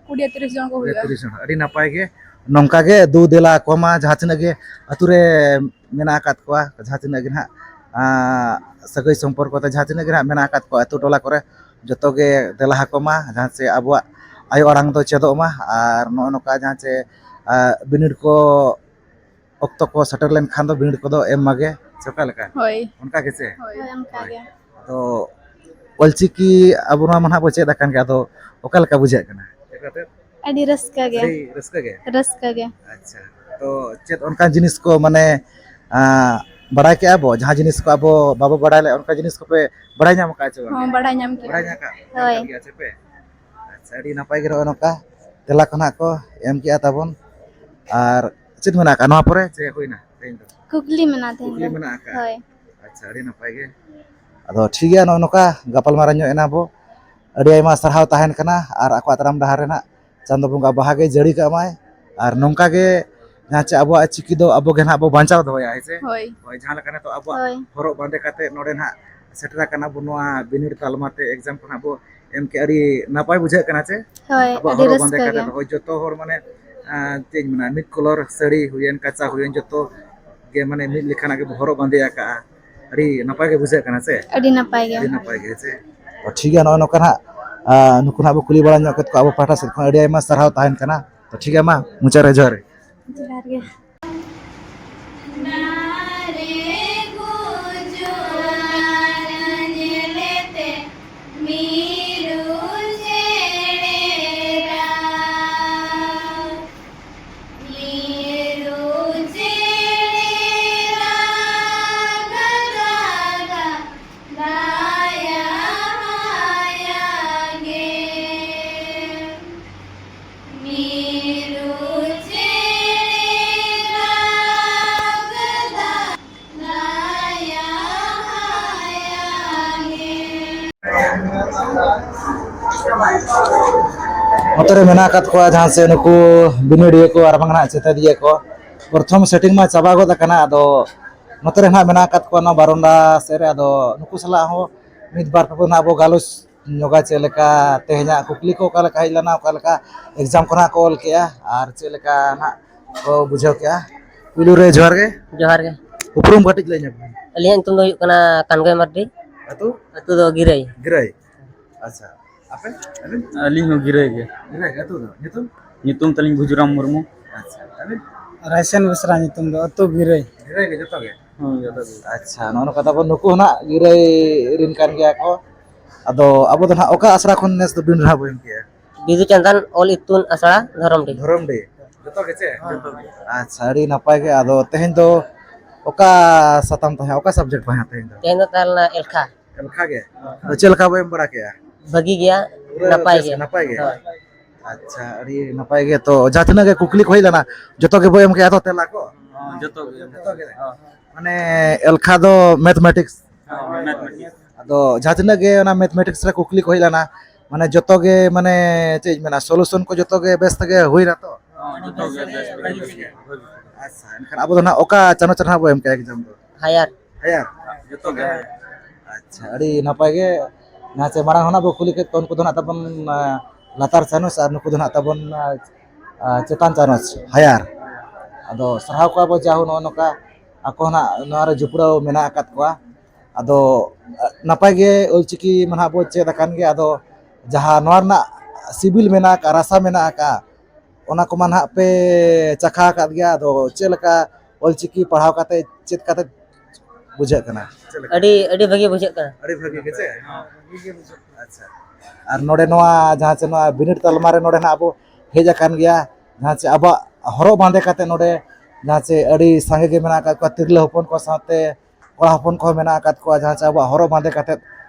ᱠᱩᱲᱤ ᱛᱤᱨᱤᱥ ᱡᱚᱱ ᱠᱚ ᱠᱩᱲᱤ ᱦᱩᱭᱩᱜᱼᱟ᱾ ᱛᱤᱨᱤᱥ ᱡᱚᱱ᱾ ᱟᱹᱰᱤ ᱱᱟᱯᱟᱭ ᱜᱮ᱾ ᱱᱚᱝᱠᱟ ᱜᱮ ᱫᱩ ᱫᱮᱞᱟ ᱠᱚ ᱢᱟ, ᱡᱟᱦᱟᱸ ᱛᱤᱱᱟᱹᱜ ᱜᱮ ᱟᱹᱛᱩ ᱨᱮ ᱢᱮᱱᱟᱜ ᱟᱠᱟᱫ ᱠᱚᱣᱟ, ᱡᱟᱦᱟᱸ ᱛᱤᱱᱟᱹᱜ ᱜᱮ ᱱᱟᱦᱟᱜ, ᱟᱸ, ᱥᱟᱹᱜᱟᱹᱭ ᱥᱚᱢᱯᱚᱨᱠᱚ ᱛᱮ ᱡᱟᱦᱟᱸ ᱛᱤᱱᱟᱹᱜ ᱜᱮ ᱱᱟᱦᱟᱜ ᱢᱮᱱᱟᱜ ᱟᱠᱟᱫ ᱠᱚᱣᱟ ᱟᱹᱛᱩ ᱴᱚᱞᱟ ᱠᱚᱨᱮ, ᱡᱚᱛᱚ ᱜᱮ ᱫᱮᱞᱟ ᱟᱠᱚ ᱢᱟ, ᱡᱟᱦᱟᱸ ᱥᱮ ᱟᱵᱚᱣᱟᱜ ᱟᱭᱳ ᱟᱲᱟᱝ ᱫᱚ ᱪᱮᱫᱚᱜ ᱢᱟ᱾ ᱟᱨ ᱱᱚᱜᱼᱚ ᱱᱚᱝᱠᱟ ᱡᱟᱦᱟᱸ ᱪᱮ, ᱟᱸ, ᱵᱤᱱᱤᱰ ᱠᱚ ᱚᱠᱛᱚ ᱠᱚ ᱥᱮᱴᱮᱨ ᱞᱮᱱᱠᱷᱟᱱ ᱫᱚ ᱵᱤᱱᱤᱰ ᱠᱚᱫᱚ ᱮᱢ ᱢᱟᱜᱮ, ᱥᱮ ᱚᱠᱟ ᱞᱮᱠᱟ? ᱦᱳᱭ᱾ ᱚᱱᱠᱟ ᱜᱮ ᱪᱮ? ᱦᱳᱭ, ᱚᱱᱠᱟ ᱜᱮ᱾ ᱟᱫᱚ ᱚᱞᱪᱤᱠᱤ ᱟᱵᱚ ᱱᱚᱣᱟ ᱢᱟ ᱱᱟᱦᱟᱜ ᱵᱚ ᱪᱮᱫ ᱟᱠᱟᱱ ᱜᱮ, ᱟᱫᱚ ᱚᱠᱟ ᱞᱮᱠᱟ ᱵᱩᱡᱷᱟᱹᱜ ᱠᱟᱱᱟ? ᱪᱮᱫ ᱠᱟᱛᱮ? ᱟᱹᱰᱤ ᱨᱟᱹᱥᱠᱟᱹ ᱜᱮ᱾ ᱟᱹᱰᱤ ᱨᱟᱹᱥᱠᱟᱹ ᱜᱮ? ᱨᱟᱹᱥᱠᱟᱹ ᱜᱮ᱾ ᱟᱪᱪᱷᱟ, ᱛᱚ ᱪᱮᱫ ᱚᱱᱠᱟᱱ ᱡᱤᱱᱤᱥ ᱠᱚ, ᱢᱟᱱᱮ, ᱟᱸ, ᱵᱟᱲᱟᱭ ᱠᱮᱜᱼᱟ ᱵᱚ, ᱡᱟᱦᱟᱸ ᱡᱤᱱᱤᱥ ᱠᱚ ᱟᱵᱚ ᱵᱟᱵᱚ ᱵᱟᱲᱟᱭ ᱞᱮᱫ, ᱚᱱᱠᱟ ᱡᱤᱱᱤᱥ ᱠᱚᱯᱮ ᱵᱟᱲᱟᱭ ᱧᱟᱢ ᱟᱠᱟᱫᱼᱟ ᱪᱮ ᱵᱟᱝ? ᱦᱚᱸ, ᱵᱟᱲᱟᱭ ᱧᱟᱢ ᱠᱮᱜᱼᱟ᱾ ᱵᱟᱲᱟᱭ ᱧᱟᱢ ᱟᱠᱟᱫ, ᱧᱟᱢ ᱦᱳᱭ᱾ ᱟᱠᱟᱫ ᱜᱮᱭᱟ ᱪᱮ ᱯᱮ? ᱟᱹᱰᱤ ᱱᱟᱯᱟᱭ ᱜᱮ ᱱᱚᱜᱼᱚᱭ ᱱᱚᱝᱠᱟ ᱛᱮᱞᱟ ᱠᱚ ᱱᱟᱦᱟᱜ ᱠᱚ ᱮᱢ ᱠᱮᱜᱼᱟ ᱛᱟᱵᱚᱱ᱾ ᱟᱨ ᱪᱮᱫ ᱢᱮᱱᱟᱜ ᱟᱠᱟᱫ ᱱᱚᱣᱟ ᱯᱚᱨᱮ? ᱪᱮᱫ ᱦᱩᱭᱱᱟ ᱛᱮᱦᱮᱧ ᱫᱚ? ᱠᱩᱠᱞᱤ ᱢᱮᱱᱟᱜᱼᱟ ᱛᱮᱦᱮᱧ ᱠᱩᱠᱞᱤ ᱫᱚ᱾ ᱢᱮᱱᱟᱜ ᱟᱠᱟᱫ? ᱦᱳᱭ᱾ ᱟᱪᱪᱷᱟ, ᱟᱹᱰᱤ ᱱᱟᱯᱟᱭ ᱜᱮ᱾ ᱟᱫᱚ ᱴᱷᱤᱠ ᱜᱮᱭᱟ, ᱱᱚᱜᱼᱚᱭ ᱱᱚᱝᱠᱟ ᱜᱟᱯᱟᱞᱢᱟᱨᱟᱣ ᱧᱚᱜ ᱮᱱᱟ ᱵᱚ᱾ ᱟᱹᱰᱤ ᱟᱭᱢᱟ ᱥᱟᱨᱦᱟᱣ ᱛᱟᱦᱮᱱ ᱠᱟᱱᱟ, ᱟᱨ ᱟᱠᱚᱣᱟᱜ ᱛᱟᱲᱟᱢ ᱰᱟᱦᱟᱨ ᱨᱮᱱᱟᱜ ᱪᱟᱸᱫᱚ ᱵᱚᱸᱜᱟ ᱵᱟᱦᱟ ᱜᱮ ᱡᱟᱹᱲᱤ ᱠᱟᱜ ᱢᱟᱭ᱾ ᱟᱨ ᱱᱚᱝᱠᱟ ᱜᱮ ᱡᱟᱦᱟᱸ ᱪᱮ ᱟᱵᱚᱣᱟᱜ ᱪᱤᱠᱤ ᱫᱚ ᱟᱵᱚ ᱜᱮ ᱱᱟᱦᱟᱜ ᱵᱚ ᱵᱟᱧᱪᱟᱣ ᱫᱚᱦᱚᱭᱟ, ᱦᱮᱸ ᱥᱮ? ᱦᱳᱭ᱾ ᱦᱳᱭ, ᱡᱟᱦᱟᱸ ᱞᱮᱠᱟ ᱱᱤᱛᱚᱜ ᱟᱵᱚᱣᱟᱜ ᱦᱳᱭ᱾ ᱦᱚᱨᱚᱜ ᱵᱟᱸᱫᱮ ᱠᱟᱛᱮ ᱱᱚᱰᱮ ᱱᱟᱦᱟᱜ ᱥᱮᱴᱮᱨ ᱟᱠᱟᱱᱟ ᱵᱚ ᱱᱚᱣᱟ ᱵᱤᱱᱤᱰ ᱛᱟᱞᱢᱟ ᱛᱮ, ᱮᱠᱡᱟᱢ ᱠᱚ ᱱᱟᱦᱟᱜ ᱵᱚ ᱮᱢ ᱠᱮᱜᱼᱟ, ᱟᱹᱰᱤ ᱱᱟᱯᱟᱭ ᱵᱩᱡᱷᱟᱹᱜ ᱠᱟᱱᱟ ᱥᱮ? ᱦᱳᱭ, ᱟᱵᱚᱣᱟᱜ ᱟᱹᱰᱤ ᱦᱚᱨᱚᱜ ᱵᱟᱸᱫᱮ ᱨᱟᱹᱥᱠᱟᱹ ᱠᱟᱛᱮ ᱜᱮ᱾ ᱱᱚᱜᱼᱚᱭ ᱡᱚᱛᱚ ᱦᱚᱲ ᱢᱟᱱᱮ, ᱟᱸ, ᱪᱮᱫ ᱤᱧ ᱢᱮᱱᱟ, ᱢᱤᱫ ᱠᱚᱞᱚᱨ ᱥᱟᱹᱲᱤ ᱦᱩᱭᱮᱱ, ᱠᱟᱪᱟ ᱦᱩᱭᱮᱱ, ᱡᱚᱛᱚ ᱜᱮ ᱢᱟᱱᱮ ᱢᱤᱫ ᱞᱮᱠᱟᱱᱟᱜ ᱜᱮᱵᱚ ᱦᱚᱨᱚᱜ ᱵᱟᱸᱫᱮ ᱟᱠᱟᱜᱼᱟ᱾ ᱟᱹᱰᱤ ᱱᱟᱯᱟᱭ ᱜᱮ ᱵᱩᱡᱷᱟᱹᱜ ᱠᱟᱱᱟ ᱥᱮ? ᱟᱹᱰᱤ ᱱᱟᱯᱟᱭ ᱜᱮ᱾ ᱟᱹᱰᱤ ᱱᱟᱯᱟᱭ ᱜᱮ, ᱦᱮᱸ ᱥᱮ? ᱛᱚ, ᱴᱷᱤᱠ ᱜᱮᱭᱟ, ᱱᱚᱜᱼᱚᱭ ᱱᱚᱝᱠᱟ ᱱᱟᱦᱟᱜ, ᱟᱸ, ᱱᱩᱠᱩ ᱱᱟᱦᱟᱜ ᱵᱚ ᱠᱩᱞᱤ ᱵᱟᱲᱟ ᱧᱚᱜ ᱠᱮᱫ ᱠᱚᱣᱟ ᱟᱵᱚ ᱯᱟᱦᱴᱟ ᱥᱮᱫ ᱠᱷᱚᱱ᱾ ᱟᱹᱰᱤ ᱟᱭᱢᱟ ᱥᱟᱨᱦᱟᱣ ᱛᱟᱦᱮᱱ ᱠᱟᱱᱟ᱾ ᱛᱚ, ᱴᱷᱤᱠ ᱜᱮᱭᱟ, ᱢᱟ, ᱢᱩᱪᱟᱹᱫ ᱨᱮ ᱡᱚᱦᱟᱨ ᱜᱮ᱾ ᱡᱚᱦᱟᱨ ᱜᱮ᱾ ᱫᱟᱨᱮ ᱜᱩᱡᱩᱜᱼᱟ ᱧᱮᱞᱮᱛᱮ ᱢᱤᱨᱩ ᱪᱮᱬᱮ ᱨᱟᱜ᱾ ᱢᱤᱨᱩ ᱪᱮᱬᱮ ᱨᱟᱜᱟ, ᱨᱟᱜᱟ, ᱫᱟᱭᱟ ᱦᱟᱭᱟ ᱜᱮ᱾ ᱢᱤᱨᱩ ᱪᱮᱬᱮ ᱨᱟᱜᱽ ᱫᱟ, ᱫᱟᱭᱟ ᱦᱟᱭᱟ ᱜᱮ᱾ ᱱᱚᱛᱮ ᱨᱮ ᱢᱮᱱᱟᱜ ᱟᱠᱟᱫ ᱠᱚᱣᱟ ᱡᱟᱦᱟᱸ ᱥᱮ ᱱᱩᱠᱩ ᱵᱤᱱᱤᱰᱤᱭᱟᱹ ᱠᱚ ᱟᱨ ᱵᱟᱝ ᱱᱟᱦᱟᱜ ᱪᱮᱛᱟᱫᱤᱭᱟᱹ ᱠᱚ᱾ ᱯᱨᱚᱛᱷᱚᱢ ᱥᱮᱴᱤᱝ ᱢᱟ ᱪᱟᱵᱟ ᱜᱚᱫ ᱟᱠᱟᱱᱟ, ᱟᱫᱚ ᱱᱚᱛᱮ ᱨᱮ ᱱᱟᱦᱟᱜ ᱢᱮᱱᱟᱜ ᱟᱠᱟᱫ ᱠᱚᱣᱟ ᱱᱚᱣᱟ ᱵᱟᱨᱚᱱᱰᱟ ᱥᱮᱫ ᱨᱮ, ᱟᱫᱚ ᱱᱩᱠᱩ ᱥᱟᱞᱟᱜ ᱦᱚᱸ ᱢᱤᱫ ᱵᱟᱨ ᱠᱚ ᱱᱟᱦᱟᱜ ᱵᱚ ᱜᱟᱞᱚᱪ ᱧᱚᱜᱟ, ᱪᱮᱫ ᱞᱮᱠᱟ ᱛᱮᱦᱮᱧᱟᱜ ᱠᱩᱠᱞᱤ ᱠᱚ ᱚᱠᱟ ᱞᱮᱠᱟ ᱦᱮᱡ ᱞᱮᱱᱟ, ᱚᱠᱟ ᱞᱮᱠᱟ ᱮᱠᱡᱟᱢ ᱠᱚ ᱱᱟᱦᱟᱜ ᱠᱚ ᱚᱞ ᱠᱮᱜᱼᱟ ᱟᱨ ᱪᱮᱫ ᱞᱮᱠᱟ ᱱᱟᱦᱟᱜ ᱠᱚ ᱵᱩᱡᱷᱟᱹᱣ ᱠᱮᱜᱼᱟ᱾ ᱯᱩᱭᱞᱩ ᱨᱮ ᱡᱚᱦᱟᱨ ᱜᱮ᱾ ᱡᱚᱦᱟᱨ ᱜᱮ᱾ ᱩᱯᱨᱩᱢ ᱠᱟᱹᱴᱤᱡ ᱞᱟᱹᱭ ᱧᱚᱜ ᱵᱤᱱ᱾ ᱟᱹᱞᱤᱧᱟᱜ ᱧᱩᱛᱩᱢ ᱫᱚ ᱦᱩᱭᱩᱜ ᱠᱟᱱᱟ ᱠᱟᱱᱜᱚᱭ ᱢᱟᱨᱰᱤ᱾ ᱟᱹᱛᱩ? ᱟᱹᱛᱩ ᱫᱚ ᱜᱤᱨᱟᱹᱭ᱾ ᱜᱤᱨᱟᱹᱭ᱾ ᱟᱪᱪᱷᱟ, ᱟᱯᱮ? ᱟᱹᱵᱤᱱ? ᱟᱹᱞᱤᱧ ᱦᱚᱸ ᱜᱤᱨᱟᱹᱭ ᱜᱮ᱾ ᱜᱤᱨᱟᱹᱭ ᱜᱮ, ᱟᱹᱛᱩ ᱫᱚ? ᱧᱩᱛᱩᱢ? ᱧᱩᱛᱩᱢ ᱛᱟᱹᱞᱤᱧ ᱵᱷᱩᱡᱩᱨᱟᱢ ᱢᱩᱨᱢᱩ᱾ ᱟᱪᱪᱷᱟ, ᱟᱹᱵᱤᱱ? ᱨᱟᱭᱥᱮᱱ ᱵᱮᱥᱨᱟ ᱧᱩᱛᱩᱢ ᱫᱚ, ᱟᱹᱛᱩ ᱜᱤᱨᱟᱹᱭ᱾ ᱜᱤᱨᱟᱹᱭ ᱜᱮ ᱡᱚᱛᱚ ᱜᱮ? ᱦᱮᱸ, ᱡᱚᱛᱚ ᱜᱮ᱾ ᱟᱪᱪᱷᱟ, ᱱᱚᱜᱼᱚ ᱱᱚᱝᱠᱟ ᱛᱟᱵᱚᱱ ᱱᱩᱠᱩ ᱦᱚᱸ ᱱᱟᱜ ᱜᱤᱨᱟᱹᱭ ᱨᱮᱱ ᱠᱟᱱ ᱜᱮᱭᱟ ᱠᱚ᱾ ᱟᱫᱚ ᱟᱵᱚ ᱫᱚ ᱱᱟᱜ ᱚᱠᱟ ᱟᱥᱲᱟ ᱠᱷᱚᱱ ᱱᱮᱥ ᱫᱚ ᱵᱤᱱ ᱨᱮ ᱱᱟᱜ ᱵᱚ ᱮᱢ ᱠᱮᱜᱼᱟ? ᱵᱤᱫᱩ ᱪᱟᱸᱫᱟᱱ ᱚᱞ ᱤᱛᱩᱱ ᱟᱥᱲᱟ, ᱫᱷᱚᱨᱚᱢᱰᱤ᱾ ᱫᱷᱚᱨᱚᱢᱰᱤ᱾ ᱡᱚᱛᱚ ᱜᱮ ᱪᱮ? ᱡᱚᱛᱚ ᱜᱮ᱾ ᱟᱪᱪᱷᱟ, ᱟᱹᱰᱤ ᱱᱟᱯᱟᱭ ᱜᱮ᱾ ᱟᱫᱚ ᱛᱮᱦᱮᱧ ᱫᱚ ᱚᱠᱟ ᱥᱟᱛᱟᱢ ᱛᱟᱦᱮᱸ, ᱚᱠᱟ subject ᱛᱟᱦᱮᱸ ᱛᱮᱦᱮᱧ ᱫᱚ? ᱛᱮᱦᱮᱧ ᱫᱚ ᱛᱟᱦᱮᱸ ᱞᱮᱱᱟ ᱮᱞᱠᱷᱟ᱾ ᱮᱞᱠᱷᱟ ᱜᱮ? ᱟᱫᱚ ᱪᱮᱫ ᱞᱮᱠᱟ ᱵᱚ ᱮᱢ ᱵᱟᱲᱟ ᱠᱮᱜᱼᱟ? ᱵᱷᱟᱹᱜᱤ ᱜᱮᱭᱟ᱾ ᱱᱟᱯᱟᱭ ᱜᱮ᱾ ᱱᱟᱯᱟᱭ ᱜᱮ? ᱦᱳᱭ᱾ ᱟᱪᱪᱷᱟ, ᱟᱹᱰᱤ ᱱᱟᱯᱟᱭ ᱜᱮ᱾ ᱛᱚ, ᱡᱟᱦᱟᱸ ᱛᱤᱱᱟᱹᱜ ᱜᱮ ᱠᱩᱠᱞᱤ ᱠᱚ ᱦᱮᱡ ᱞᱮᱱᱟ, ᱡᱚᱛᱚ ᱜᱮᱵᱚ ᱮᱢ ᱠᱮᱜᱼᱟ ᱛᱚ ᱛᱮᱞᱟ ᱠᱚ? ᱦᱚᱸ, ᱡᱚᱛᱚ ᱜᱮ᱾ ᱡᱚᱛᱚ ᱜᱮ᱾ ᱦᱚᱸ᱾ ᱢᱟᱱᱮ, ᱮᱞᱠᱷᱟ ᱫᱚ mathematics? ᱦᱚᱸ, mathematics᱾ ᱟᱫᱚ ᱡᱟᱦᱟᱸ ᱛᱤᱱᱟᱹᱜ ᱜᱮ ᱚᱱᱟ mathematics ᱨᱮ ᱠᱩᱠᱞᱤ ᱠᱚ ᱦᱮᱡ ᱞᱮᱱᱟ, ᱢᱟᱱᱮ, ᱡᱚᱛᱚ ᱜᱮ, ᱢᱟᱱᱮ, ᱪᱮᱫ ᱤᱧ ᱢᱮᱱᱟ, solution ᱠᱚ ᱡᱚᱛᱚ ᱜᱮ ᱵᱮᱥ ᱛᱮᱜᱮ ᱦᱩᱭᱱᱟ ᱛᱚ? ᱦᱚᱸ, ᱡᱚᱛᱚ ᱜᱮ ᱵᱮᱥ ᱛᱮᱜᱮ ᱦᱩᱭ ᱜᱮ᱾ ᱟᱪᱪᱷᱟ, ᱮᱱᱠᱷᱟᱱ ᱟᱵᱚ ᱫᱚ ᱱᱟᱦᱟᱜ ᱚᱠᱟ ᱪᱟᱱᱟᱪ ᱨᱮ ᱱᱟᱦᱟᱜ ᱵᱚ ᱮᱢ ᱠᱮᱜᱼᱟ exam ᱫᱚ? ᱦᱟᱭᱟᱨ᱾ ᱦᱟᱭᱟᱨ? ᱡᱚᱛᱚ ᱜᱮ᱾ ᱟᱪᱪᱷᱟ, ᱟᱹᱰᱤ ᱱᱟᱯᱟᱭ ᱜᱮ᱾ ᱡᱟᱦᱟᱸ ᱪᱮ ᱢᱟᱲᱟᱝ ᱠᱷᱚᱱᱟᱜ ᱵᱚ ᱠᱩᱞᱤ ᱠᱮᱫ ᱠᱚᱣᱟ, ᱩᱱᱠᱩ ᱫᱚ ᱱᱟᱜ ᱛᱟᱵᱚᱱ, ᱟ, ᱞᱟᱛᱟᱨ ᱪᱟᱱᱚᱪ, ᱟᱨ ᱱᱩᱠᱩ ᱫᱚ ᱱᱟᱜ ᱛᱟᱵᱚᱱ, ᱟ, ᱟ, ᱪᱮᱛᱟᱱ ᱪᱟᱱᱚᱪ, ᱦᱟᱭᱟᱨ᱾ ᱟᱫᱚ ᱥᱟᱨᱦᱟᱣ ᱠᱚᱣᱟ ᱵᱚ, ᱡᱟᱦᱳ ᱱᱚᱜᱼᱚ ᱱᱚᱝᱠᱟ ᱟᱠᱚ ᱦᱚᱸ ᱱᱟᱜ ᱱᱚᱣᱟ ᱨᱮ ᱡᱩᱯᱲᱟᱹᱣ ᱢᱮᱱᱟᱜ ᱟᱠᱟᱫ ᱠᱚᱣᱟ᱾ ᱟᱫᱚ, ᱟ, ᱱᱟᱯᱟᱭ ᱜᱮ ᱚᱞᱪᱤᱠᱤ ᱢᱟ ᱱᱟᱜ ᱵᱚ ᱪᱮᱫ ᱟᱠᱟᱱ ᱜᱮᱭᱟ᱾ ᱟᱫᱚ ᱡᱟᱦᱟᱸ ᱱᱚᱣᱟ ᱨᱮᱱᱟᱜ ᱥᱤᱵᱤᱞ ᱢᱮᱱᱟᱜ ᱟᱠᱟᱫ, ᱨᱟᱥᱟ ᱢᱮᱱᱟᱜ ᱟᱠᱟᱫ, ᱚᱱᱟ ᱠᱚᱢᱟ ᱱᱟᱦᱟᱜ ᱯᱮ ᱪᱟᱠᱷᱟ ᱟᱠᱟᱫ ᱜᱮᱭᱟ, ᱟᱫᱚ ᱪᱮᱫ ᱞᱮᱠᱟ ᱚᱞᱪᱤᱠᱤ ᱯᱟᱲᱦᱟᱣ ᱠᱟᱛᱮ, ᱪᱮᱫ ᱠᱟᱛᱮ ᱵᱩᱡᱷᱟᱹᱜ ᱠᱟᱱᱟ? ᱪᱮᱫ ᱞᱮᱠᱟ? ᱟᱹᱰᱤ, ᱟᱹᱰᱤ ᱵᱷᱟᱹᱜᱤ ᱵᱩᱡᱷᱟᱹᱜ ᱠᱟᱱᱟ᱾ ᱟᱹᱰᱤ ᱵᱷᱟᱹᱜᱤ ᱜᱮ ᱪᱮ? ᱟᱪᱪᱷᱟ᱾ ᱟᱨ ᱱᱚᱰᱮ ᱱᱚᱣᱟ ᱡᱟᱦᱟᱸ ᱪᱮ ᱱᱚᱣᱟ ᱵᱤᱱᱤᱰ ᱛᱟᱞᱢᱟ ᱨᱮ ᱱᱚᱰᱮ ᱱᱟᱦᱟᱜ ᱟᱵᱚ ᱦᱮᱡ ᱟᱠᱟᱱ ᱜᱮᱭᱟ, ᱡᱟᱦᱟᱸ ᱪᱮ ᱟᱵᱚᱣᱟᱜ ᱦᱚᱨᱚᱜ ᱵᱟᱸᱫᱮ ᱠᱟᱛᱮ ᱱᱚᱰᱮ ᱡᱟᱦᱟᱸ ᱪᱮ ᱟᱹᱰᱤ ᱥᱟᱸᱜᱮ ᱜᱮ ᱢᱮᱱᱟᱜ ᱟᱠᱟᱫ ᱠᱚᱣᱟ ᱛᱤᱨᱞᱟᱹ ᱦᱚᱯᱚᱱ ᱠᱚ ᱥᱟᱶᱛᱮ ᱠᱚᱲᱟ ᱦᱚᱯᱚᱱ ᱠᱚᱦᱚᱸ ᱢᱮᱱᱟᱜ ᱟᱠᱟᱫ ᱠᱚᱣᱟ, ᱡᱟᱦᱟᱸ ᱪᱮ ᱟᱵᱚᱣᱟᱜ ᱦᱚᱨᱚᱜ ᱵᱟᱸᱫᱮ ᱠᱟᱛᱮᱫ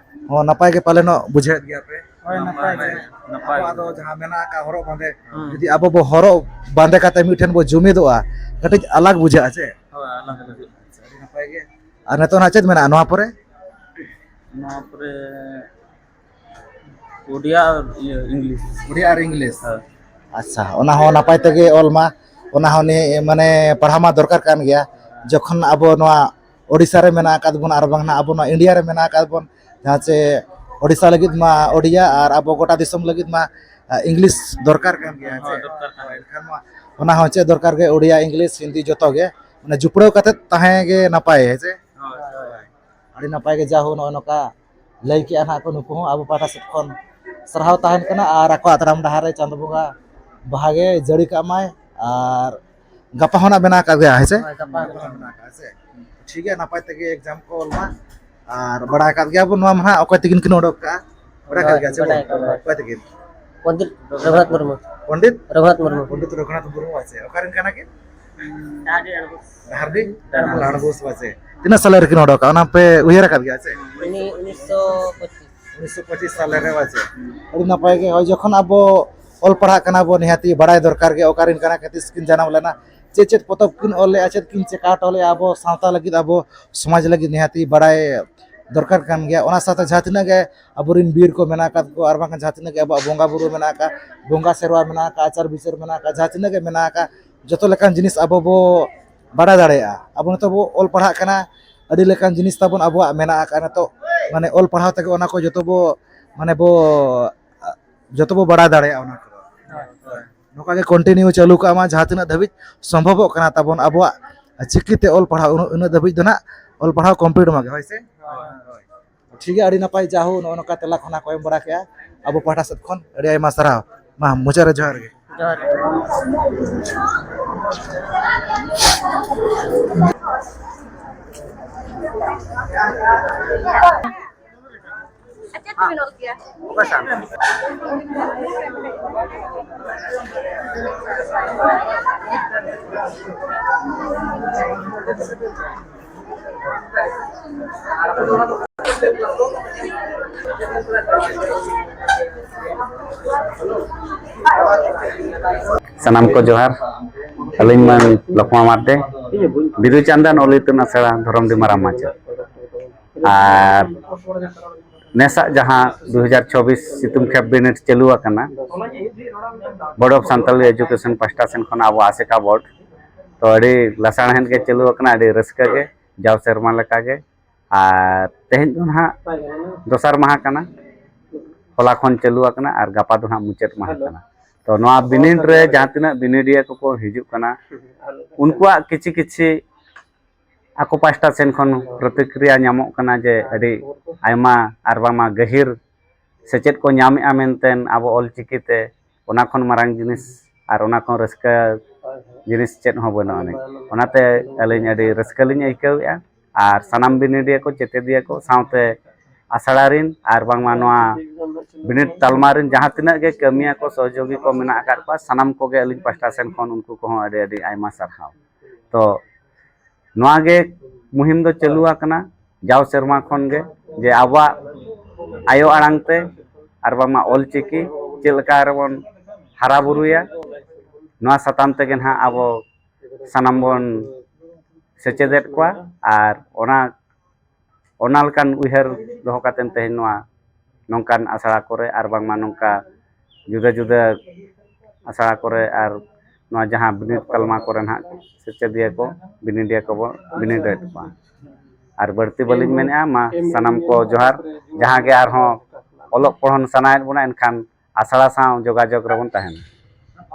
ᱦᱚᱸ ᱱᱟᱯᱟᱭ ᱜᱮ ᱯᱟᱞᱮᱱᱚᱜ ᱵᱩᱡᱷᱟᱹᱣᱮᱫ ᱜᱮᱭᱟ ᱯᱮ? ᱦᱳᱭ, ᱱᱟᱯᱟᱭ ᱜᱮ᱾ ᱱᱟᱯᱟᱭ ᱟᱵᱚᱣᱟᱜ ᱜᱮ᱾ ᱫᱚ ᱡᱟᱦᱟᱸ ᱢᱮᱱᱟᱜ ᱟᱠᱟᱫ ᱦᱚᱨᱚᱜ ᱵᱟᱸᱫᱮ, ᱦᱩᱸ᱾ ᱡᱩᱫᱤ ᱟᱵᱚ ᱵᱚ ᱦᱚᱨᱚᱜ ᱵᱟᱸᱫᱮ ᱠᱟᱛᱮ ᱢᱤᱫ ᱴᱷᱮᱱ ᱵᱚ ᱡᱩᱢᱤᱫᱚᱜᱼᱟ, ᱠᱟᱹᱴᱤᱡ ᱟᱞᱟᱜᱽ ᱵᱩᱡᱷᱟᱹᱜᱼᱟ ᱪᱮ? ᱦᱳᱭ, ᱟᱞᱟᱜᱽ ᱵᱩᱡᱷᱟᱹᱜᱼᱟ᱾ ᱟᱪᱪᱷᱟ, ᱟᱹᱰᱤ ᱱᱟᱯᱟᱭ ᱜᱮ᱾ ᱟᱨ ᱱᱤᱛᱚᱜ ᱱᱟᱦᱟᱜ ᱪᱮᱫ ᱢᱮᱱᱟᱜᱼᱟ ᱱᱚᱣᱟ ᱯᱚᱨᱮ? ᱱᱚᱣᱟ ᱯᱚᱨᱮ ᱳᱰᱤᱭᱟ ᱟᱨ ᱤᱭᱟᱹ, ᱤᱝᱞᱤᱥ᱾ ᱳᱰᱤᱭᱟ ᱟᱨ ᱤᱝᱞᱤᱥ᱾ ᱦᱮᱸ᱾ ᱟᱪᱪᱷᱟ, ᱚᱱᱟ ᱦᱚᱸ ᱱᱟᱯᱟᱭ ᱛᱮᱜᱮ ᱚᱞ ᱢᱟ, ᱚᱱᱟ ᱦᱚᱸ ᱱᱤᱭᱟᱹ, ᱢᱟᱱᱮ, ᱯᱟᱲᱦᱟᱣ ᱢᱟ ᱫᱚᱨᱠᱟᱨ ᱠᱟᱱ ᱜᱮᱭᱟ᱾ ᱡᱚᱠᱷᱚᱱ ᱟᱵᱚ ᱱᱚᱣᱟ ᱳᱰᱤᱥᱟ ᱨᱮ ᱢᱮᱱᱟᱜ ᱟᱠᱟᱫ ᱵᱚᱱ, ᱟᱨ ᱵᱟᱝ ᱱᱟᱜ ᱟᱵᱚ ᱱᱚᱣᱟ ᱤᱱᱰᱤᱭᱟ ᱨᱮ ᱢᱮᱱᱟᱜ ᱟᱠᱟᱫ ᱵᱚᱱ, ᱡᱟᱦᱟᱸ ᱪᱮ ᱳᱰᱤᱥᱟ ᱞᱟᱹᱜᱤᱫ ᱢᱟ ᱳᱰᱤᱭᱟ ᱟᱨ ᱟᱵᱚ ᱜᱚᱴᱟ ᱫᱤᱥᱚᱢ ᱞᱟᱹᱜᱤᱫ ᱢᱟ, ᱟ, ᱤᱝᱞᱤᱥ ᱫᱚᱨᱠᱟᱨ ᱠᱟᱱ ᱜᱮᱭᱟ, ᱦᱮᱸ, ᱪᱮ? ᱫᱚᱨᱠᱟᱨ ᱠᱟᱱ ᱜᱮᱭᱟ᱾ ᱮᱱᱠᱷᱟᱱ ᱢᱟ ᱚᱱᱟ ᱦᱚᱸ ᱪᱮᱫ ᱫᱚᱨᱠᱟᱨ ᱜᱮ, ᱳᱰᱤᱭᱟ, ᱤᱝᱞᱤᱥ, ᱦᱤᱱᱫᱤ ᱡᱚᱛᱚ ᱜᱮ, ᱢᱟᱱᱮ, ᱡᱩᱯᱲᱟᱹᱣ ᱠᱟᱛᱮᱫ ᱛᱟᱦᱮᱸ ᱜᱮ ᱱᱟᱯᱟᱭ, ᱦᱮᱸ ᱪᱮ? ᱦᱳᱭ, ᱦᱳᱭ᱾ ᱟᱹᱰᱤ ᱱᱟᱯᱟᱭ ᱜᱮ, ᱡᱟ ᱦᱳ, ᱱᱚᱜᱼᱚᱭ ᱱᱚᱝᱠᱟ ᱞᱟᱹᱭ ᱠᱮᱜᱼᱟ ᱱᱟᱦᱟᱜ ᱠᱚ ᱱᱩᱠᱩ ᱦᱚᱸ ᱟᱵᱚ ᱯᱟᱦᱴᱟ ᱥᱮᱫ ᱠᱷᱚᱱ ᱥᱟᱨᱦᱟᱣ ᱛᱟᱦᱮᱱ ᱠᱟᱱᱟ, ᱟᱨ ᱟᱠᱚᱣᱟᱜ ᱛᱟᱲᱟᱢ ᱰᱟᱦᱟᱨ ᱨᱮ ᱪᱟᱸᱫᱳ ᱵᱚᱸᱜᱟ ᱵᱟᱦᱟ ᱜᱮ ᱡᱟᱹᱲᱤ ᱠᱟᱜ ᱢᱟᱭ᱾ ᱟᱨ ᱜᱟᱯᱟ ᱦᱚᱸ ᱱᱟᱜ ᱢᱮᱱᱟᱜ ᱟᱠᱟᱫ ᱜᱮᱭᱟ, ᱦᱮᱸ ᱥᱮ? ᱦᱳᱭ, ᱜᱟᱯᱟ ᱦᱚᱸ ᱢᱮᱱᱟᱜ ᱟᱠᱟᱫ ᱥᱮ? ᱴᱷᱤᱠ ᱜᱮᱭᱟ, ᱱᱟᱯᱟᱭ ᱛᱮᱜᱮ exam ᱠᱚ ᱚᱞ ᱢᱟ᱾ ᱟᱨ ᱵᱟᱲᱟᱭ ᱟᱠᱟᱫ ᱜᱮᱭᱟ ᱵᱚᱱ, ᱱᱚᱣᱟ ᱢᱟ ᱱᱟᱜ ᱚᱠᱚᱭ ᱛᱤᱠᱤᱱ ᱠᱤᱱ ᱚᱰᱚᱠ ᱠᱟᱜᱼᱟ? ᱵᱟᱲᱟᱭ ᱟᱠᱟᱫ ᱜᱮᱭᱟ ᱪᱮ ᱵᱟᱲᱟᱭ ᱵᱟᱝ? ᱟᱠᱟᱫ ᱜᱮᱭᱟ᱾ ᱚᱠᱚᱭ ᱛᱤᱠᱤᱱ? ᱯᱚᱱᱰᱤᱛ ᱨᱚᱜᱷᱩᱱᱟᱛᱷ ᱢᱩᱨᱢᱩ᱾ ᱯᱚᱱᱰᱤᱛ? ᱨᱚᱜᱷᱩᱱᱟᱛᱷ ᱢᱩᱨᱢᱩ᱾ ᱯᱚᱱᱰᱤᱛ ᱨᱚᱜᱷᱩᱱᱟᱛᱷ ᱢᱩᱨᱢᱩ, ᱟᱪᱪᱷᱟ᱾ ᱚᱠᱟ ᱨᱮᱱ ᱠᱟᱱᱟ ᱠᱤᱱ? ᱰᱟᱦᱟᱨᱰᱤ᱾ ᱰᱟᱦᱟᱨᱰᱤ? ᱰᱟᱦᱟᱨᱰᱤ᱾ ᱞᱟᱲᱵᱩᱥ, ᱟᱪᱪᱷᱟ᱾ ᱛᱤᱱᱟᱹᱜ ᱥᱟᱞ ᱨᱮᱠᱤᱱ ᱚᱰᱚᱠᱟ, ᱚᱱᱟ ᱯᱮ ᱩᱭᱦᱟᱹᱨ ᱟᱠᱟᱫ ᱜᱮᱭᱟ ᱪᱮ? ᱩᱱᱤ ᱩᱱᱤᱥᱥᱚ ᱯᱚᱸᱪᱤᱥ᱾ ᱩᱱᱤᱥᱥᱚ ᱯᱚᱸᱪᱤᱥ ᱥᱟᱞ ᱨᱮ ᱵᱟᱝ ᱥᱮ? ᱟᱹᱰᱤ ᱱᱟᱯᱟᱭ ᱜᱮ᱾ ᱦᱳᱭ, ᱡᱚᱠᱷᱚᱱ ᱟᱵᱚ ᱚᱞ ᱯᱟᱲᱦᱟᱜ ᱠᱟᱱᱟ ᱵᱚ, ᱱᱤᱦᱟᱹᱛᱤ ᱵᱟᱲᱟᱭ ᱫᱚᱨᱠᱟᱨ ᱜᱮ, ᱚᱠᱟᱨᱮᱱ ᱠᱟᱱᱟ ᱠᱚ, ᱛᱤᱥ ᱠᱤᱱ ᱡᱟᱱᱟᱢ ᱞᱮᱱᱟ, ᱪᱮᱫ ᱪᱮᱫ ᱯᱚᱛᱚᱵ ᱠᱤᱱ ᱚᱞ ᱞᱮᱜᱼᱟ, ᱪᱮᱫ ᱠᱤᱱ ᱪᱮᱠᱟ ᱦᱚᱴᱚ ᱞᱮᱜᱼᱟ ᱟᱵᱚ ᱥᱟᱶᱛᱟ ᱞᱟᱹᱜᱤᱫ, ᱟᱵᱚ ᱥᱚᱢᱟᱡᱽ ᱞᱟᱹᱜᱤᱫ, ᱱᱤᱦᱟᱹᱛᱤ ᱵᱟᱲᱟᱭ ᱫᱚᱨᱠᱟᱨ ᱠᱟᱱ ᱜᱮᱭᱟ᱾ ᱚᱱᱟ ᱥᱟᱶᱛᱮ ᱡᱟᱦᱟᱸ ᱛᱤᱱᱟᱹᱜ ᱜᱮ ᱟᱵᱚᱨᱮᱱ ᱵᱤᱨ ᱠᱚ ᱢᱮᱱᱟᱜ ᱟᱠᱟᱫ ᱠᱚ, ᱟᱨ ᱵᱟᱝᱠᱷᱟᱱ ᱡᱟᱦᱟᱸ ᱛᱤᱱᱟᱹᱜ ᱜᱮ ᱟᱵᱚᱣᱟᱜ ᱵᱚᱸᱜᱟ ᱵᱩᱨᱩ ᱢᱮᱱᱟᱜ ᱟᱠᱟᱫ, ᱵᱚᱸᱜᱟ ᱥᱮᱨᱣᱟ ᱢᱮᱱᱟᱜ ᱟᱠᱟᱫ, ᱟᱪᱟᱨ ᱵᱤᱪᱟᱹᱨ ᱢᱮᱱᱟᱜ ᱟᱠᱟᱫ, ᱡᱟᱦᱟᱸ ᱛᱤᱱᱟᱹᱜ ᱜᱮ ᱢᱮᱱᱟᱜ ᱟᱠᱟᱫ, ᱡᱚᱛᱚ ᱞᱮᱠᱟᱱ ᱡᱤᱱᱤᱥ ᱟᱵᱚ ᱵᱚ ᱵᱟᱲᱟᱭ ᱫᱟᱲᱮᱭᱟᱜᱼᱟ᱾ ᱟᱵᱚ ᱱᱤᱛᱚᱜ ᱵᱚ ᱚᱞ ᱯᱟᱲᱦᱟᱜ ᱠᱟᱱᱟ, ᱟᱹᱰᱤ ᱞᱮᱠᱟᱱ ᱡᱤᱱᱤᱥ ᱛᱟᱵᱚᱱ ᱟᱵᱚᱣᱟᱜ ᱢᱮᱱᱟᱜ ᱟᱠᱟᱫ ᱱᱤᱛᱚᱜ, ᱢᱟᱱᱮ ᱚᱞ ᱯᱟᱲᱦᱟᱣ ᱛᱮᱜᱮ ᱚᱱᱟ ᱠᱚ ᱡᱚᱛᱚ ᱵᱚ, ᱢᱟᱱᱮ ᱵᱚ, ᱡᱚᱛᱚ ᱵᱚ ᱵᱟᱲᱟᱭ ᱫᱟᱲᱮᱭᱟᱜᱼᱟ ᱚᱱᱟ ᱠᱚ᱾ ᱱᱚᱝᱠᱟ ᱜᱮ continue ᱪᱟᱹᱞᱩ ᱠᱟᱜ ᱢᱟ, ᱡᱟᱦᱟᱸ ᱛᱤᱱᱟᱹᱜ ᱫᱷᱟᱹᱵᱤᱡ ᱥᱚᱢᱵᱷᱚᱵᱚᱜ ᱠᱟᱱᱟ ᱛᱟᱵᱚᱱ ᱟᱵᱚᱣᱟᱜ ᱪᱤᱠᱤ ᱛᱮ ᱚᱞ ᱯᱟᱲᱦᱟᱣ, ᱩᱱᱟᱹᱜ, ᱩᱱᱟᱹᱜ ᱫᱷᱟᱹᱵᱤᱡ ᱫᱚ ᱱᱟᱜ ᱚᱞ ᱯᱟᱲᱦᱟᱣ complete ᱢᱟ ᱜᱮ, ᱦᱳᱭ ᱥᱮ? ᱴᱷᱤᱠ ᱜᱮᱭᱟ, ᱟᱹᱰᱤ ᱱᱟᱯᱟᱭ, ᱡᱟᱦᱳ ᱱᱚᱜᱼᱚ ᱱᱚᱝᱠᱟ ᱛᱮᱞᱟ ᱠᱷᱚᱱᱟᱜ ᱠᱚ ᱮᱢ ᱵᱟᱲᱟ ᱠᱮᱜᱼᱟ᱾ ᱟᱵᱚ ᱯᱟᱦᱴᱟ ᱥᱮᱫ ᱠᱷᱚᱱ ᱟᱹᱰᱤ ᱟᱭᱢᱟ ᱥᱟᱨᱦᱟᱣ᱾ ᱢᱟ ᱢᱩᱪᱟᱹᱫ ᱨᱮ ᱡᱚᱦᱟᱨ ᱜᱮ᱾ ᱡᱚᱦᱟᱨ ᱜᱮ᱾ ᱪᱮᱫ ᱠᱚᱵᱤᱱ ᱚᱞ ᱠᱮᱭᱟ? ᱥᱟᱱᱟᱢ ᱠᱚ ᱡᱚᱦᱟᱨ᱾ ᱟᱹᱞᱤᱧ ᱢᱟᱹᱱ ᱞᱚᱠᱷᱢᱟ ᱢᱟᱨᱰᱤ, ᱵᱤᱫᱩ ᱪᱟᱸᱫᱟᱱ ᱚᱞ ᱤᱛᱩᱱ ᱟᱥᱲᱟ ᱫᱷᱚᱨᱚᱢᱰᱤ ᱢᱟᱨᱟᱝ ᱢᱟᱪᱮᱫ᱾ ᱟᱨ ᱱᱮᱥᱟᱜ ᱡᱟᱦᱟᱸ ᱫᱩ ᱦᱟᱡᱟᱨ ᱪᱚᱵᱵᱤᱥ ᱥᱤᱛᱩᱝ ᱠᱷᱮᱯ ᱵᱤᱱᱤᱰ ᱪᱟᱹᱞᱩ ᱟᱠᱟᱱᱟ, Board of Santali Education ᱯᱟᱦᱴᱟ ᱥᱮᱱ ᱠᱷᱚᱱ ᱟᱵᱚ ᱟᱥᱮᱠᱟ ᱵᱳᱨᱰ, ᱛᱚ ᱟᱹᱰᱤ ᱞᱟᱥᱟᱲᱦᱮᱫ ᱜᱮ ᱪᱟᱹᱞᱩ ᱟᱠᱟᱱᱟ, ᱟᱹᱰᱤ ᱨᱟᱹᱥᱠᱟᱹ ᱜᱮ, ᱡᱟᱣ ᱥᱮᱨᱢᱟ ᱞᱮᱠᱟ ᱜᱮ᱾ ᱟᱨ ᱛᱮᱦᱮᱧ ᱫᱚ ᱱᱟᱦᱟᱜ ᱫᱚᱥᱟᱨ ᱢᱟᱦᱟ ᱠᱟᱱᱟ, ᱦᱚᱞᱟ ᱠᱷᱚᱱ ᱪᱟᱹᱞᱩ ᱟᱠᱟᱱᱟ ᱟᱨ ᱜᱟᱯᱟ ᱫᱚ ᱱᱟᱦᱟᱜ ᱢᱩᱪᱟᱹᱫ ᱢᱟᱦᱟ ᱠᱟᱱᱟ᱾ ᱛᱚ ᱱᱚᱣᱟ ᱵᱤᱱᱤᱰ ᱨᱮ ᱡᱟᱦᱟᱸ ᱛᱤᱱᱟᱹᱜ ᱵᱤᱱᱤᱰᱤᱭᱟᱹ ᱠᱚᱠᱚ ᱦᱤᱡᱩᱜ ᱠᱟᱱᱟ, ᱩᱱᱠᱩᱣᱟᱜ ᱠᱤᱪᱷᱤ ᱠᱤᱪᱷᱤ ᱟᱠᱚ ᱯᱟᱦᱴᱟ ᱥᱮᱱ ᱠᱷᱚᱱ ᱯᱨᱚᱛᱤᱠᱨᱤᱭᱟ ᱧᱟᱢᱚᱜ ᱠᱟᱱᱟ ᱡᱮ ᱟᱹᱰᱤ ᱟᱭᱢᱟ ᱟᱨ ᱵᱟᱝᱢᱟ ᱜᱟᱹᱦᱤᱨ ᱥᱮᱪᱮᱫ ᱠᱚ ᱧᱟᱢᱮᱜᱼᱟ ᱢᱮᱱᱛᱮ ᱟᱵᱚ ᱚᱞᱪᱤᱠᱤ ᱛᱮ, ᱚᱱᱟ ᱠᱷᱚᱱ ᱢᱟᱨᱟᱝ ᱡᱤᱱᱤᱥ ᱟᱨ ᱚᱱᱟ ᱠᱷᱚᱱ ᱨᱟᱹᱥᱠᱟᱹ ᱡᱤᱱᱤᱥ ᱪᱮᱫ ᱦᱚᱸ ᱵᱟᱹᱱᱩᱜ ᱟᱹᱱᱤᱡ᱾ ᱚᱱᱟᱛᱮ ᱟᱹᱞᱤᱧ ᱟᱹᱰᱤ ᱨᱟᱹᱥᱠᱟᱹ ᱞᱤᱧ ᱟᱹᱭᱠᱟᱹᱣᱮᱫᱼᱟ᱾ ᱟᱨ ᱥᱟᱱᱟᱢ ᱵᱤᱱᱤᱰᱤᱭᱟᱹ ᱠᱚ, ᱪᱮᱛᱮᱫᱤᱭᱟᱹ ᱠᱚ ᱥᱟᱶᱛᱮ ᱟᱥᱲᱟ ᱨᱤᱱ ᱟᱨ ᱵᱟᱝᱢᱟ ᱱᱚᱣᱟ ᱵᱤᱱᱤᱰ ᱛᱟᱞᱢᱟ ᱨᱤᱱ ᱡᱟᱦᱟᱸ ᱛᱤᱱᱟᱹᱜ ᱜᱮ ᱠᱟᱹᱢᱤᱭᱟᱹ ᱠᱚ, ᱥᱚᱦᱚᱡᱳᱜᱤ ᱠᱚ ᱢᱮᱱᱟᱜ ᱟᱠᱟᱫ ᱠᱚᱣᱟ, ᱥᱟᱱᱟᱢ ᱠᱚᱜᱮ ᱟᱹᱞᱤᱧ ᱯᱟᱦᱴᱟ ᱥᱮᱱ ᱠᱷᱚᱱ ᱩᱱᱠᱩ ᱠᱚᱦᱚᱸ ᱟᱹᱰᱤ ᱟᱹᱰᱤ ᱟᱭᱢᱟ ᱥᱟᱨᱦᱟᱣ᱾ ᱛᱚ ᱱᱚᱣᱟ ᱜᱮ ᱢᱩᱦᱤᱢ ᱫᱚ ᱪᱟᱹᱞᱩ ᱟᱠᱟᱱᱟ ᱡᱟᱣ ᱥᱮᱨᱢᱟ ᱠᱷᱚᱱ ᱜᱮ, ᱡᱮ ᱟᱵᱚᱣᱟᱜ ᱟᱭᱳ ᱟᱲᱟᱝ ᱛᱮ ᱟᱨ ᱵᱟᱝᱢᱟ ᱚᱞ ᱪᱤᱠᱤ ᱪᱮᱫ ᱞᱮᱠᱟ ᱨᱮᱵᱚᱱ ᱦᱟᱨᱟ ᱵᱩᱨᱩᱭᱟ, ᱱᱚᱣᱟ ᱥᱟᱛᱟᱢ ᱛᱮᱜᱮ ᱱᱟᱦᱟᱜ ᱟᱵᱚ ᱥᱟᱱᱟᱢ ᱵᱚᱱ ᱥᱮᱪᱮᱫᱮᱫ ᱠᱚᱣᱟ᱾ ᱟᱨ ᱚᱱᱟ ᱚᱱᱟ ᱞᱮᱠᱟᱱ ᱩᱭᱦᱟᱹᱨ ᱫᱚᱦᱚ ᱠᱟᱛᱮᱫ ᱛᱮᱦᱮᱧ ᱱᱚᱣᱟ ᱱᱚᱝᱠᱟᱱ ᱟᱥᱲᱟ ᱠᱚᱨᱮ ᱟᱨ ᱵᱟᱝᱢᱟ ᱱᱚᱝᱠᱟ ᱡᱩᱫᱟᱹ ᱡᱩᱫᱟᱹ ᱟᱥᱲᱟ ᱠᱚᱨᱮ ᱟᱨ ᱱᱚᱣᱟ ᱡᱟᱦᱟᱸ ᱵᱤᱱᱤᱰ ᱛᱟᱞᱢᱟ ᱠᱚᱨᱮ ᱱᱟᱦᱟᱜ ᱥᱮᱪᱮᱫᱤᱭᱟᱹ ᱠᱚ, ᱵᱤᱱᱤᱰᱤᱭᱟᱹ ᱠᱚᱵᱚ ᱵᱤᱱᱤᱰᱮᱫ ᱠᱚᱣᱟ᱾ ᱟᱨ ᱵᱟᱹᱲᱛᱤ ᱵᱟᱹᱞᱤᱧ ᱢᱮᱱᱮᱫᱼᱟ, ᱢᱟ ᱥᱟᱱᱟᱢ ᱠᱚ ᱡᱚᱦᱟᱨ᱾ ᱡᱟᱦᱟᱸ ᱜᱮ ᱟᱨᱦᱚᱸ ᱚᱞᱚᱜ ᱯᱚᱲᱦᱚᱱ ᱥᱟᱱᱟᱭᱮᱫ ᱵᱚᱱᱟ, ᱮᱱᱠᱷᱟᱱ ᱟᱥᱲᱟ ᱥᱟᱶ ᱡᱳᱜᱟᱡᱳᱜᱽ ᱨᱮᱵᱚᱱ ᱛᱟᱦᱮᱱᱟ᱾